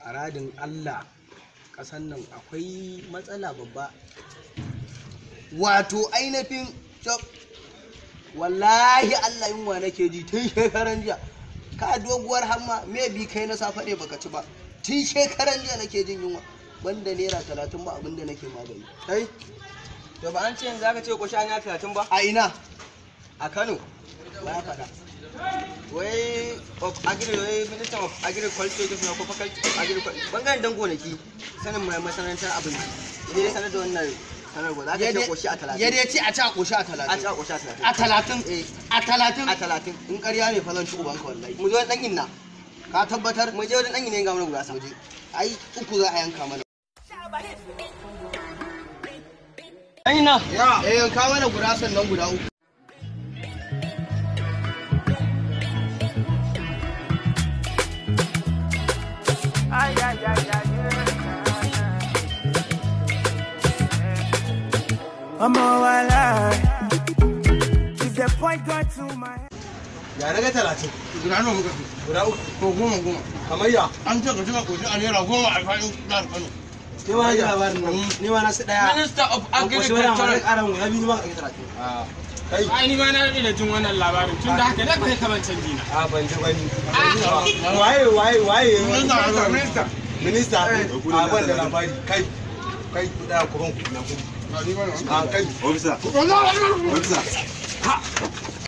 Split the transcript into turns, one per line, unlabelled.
A radin Allah, ƙasan nan akwai matsala babba. Wato ainihin wallahi Allah, yunwa nake ji tun shekaran jiya. Ka doguwar hamma me bi kai na safe ne baka ci ba. Tun shekaran jiya nake jin yunwa. Banda naira 30 ba abinda nake magani.
Kai, to ba an ce yanzu aka ce ko sha naira 30 ba?
A ina?
A Kano.
Ba ya faɗa.
Wai of agri, wai minister of agriculture yake suna ko faculty of agriculture. Bangaren dan gonaki, sanin mai masana'antar abinci. Idan ya sanar da wannan sanarwa, za ka ce koshi a 30.
Ya dai ce a ci a koshi a
A
30.
ci a koshi a 30.
A 30?
Eh.
A 30?
A 30.
In ƙarya ne fa zan ci ubanka wallahi.
Mu je wajen dan inna.
Ka tabbatar?
Mu je wajen dan inna ga mana gurasa.
Mu je. Ai uku za a yanka mana.
Dan inna.
Eh, yanka mana gurasan nan guda uku.
I'm all alive. If the point got to my head.
Ya na ga 30?
Guda nawa muka fi?
Guda uku.
Ko goma goma.
Kamar ya?
An ce ka ci ka koshi a naira 10 a faɗin jihar Kano.
Ni ma ji labarin nan. Ni ma na su daya.
Minister of
Koshi wani amma na
Agriculture.
ƙara guda biyu ma ka 30.
Kai.
Ai ni ma na daɗe da jin wannan labarin, tun da haka ne ba kamar canji na.
A ban ji bani. Waye waye waye?
Minista, minista.
Minista. A ban da labari. Kai. Kai, ku da ku ban ku na ku.
Ba ni ba ne.
A kai.
Officer, officer.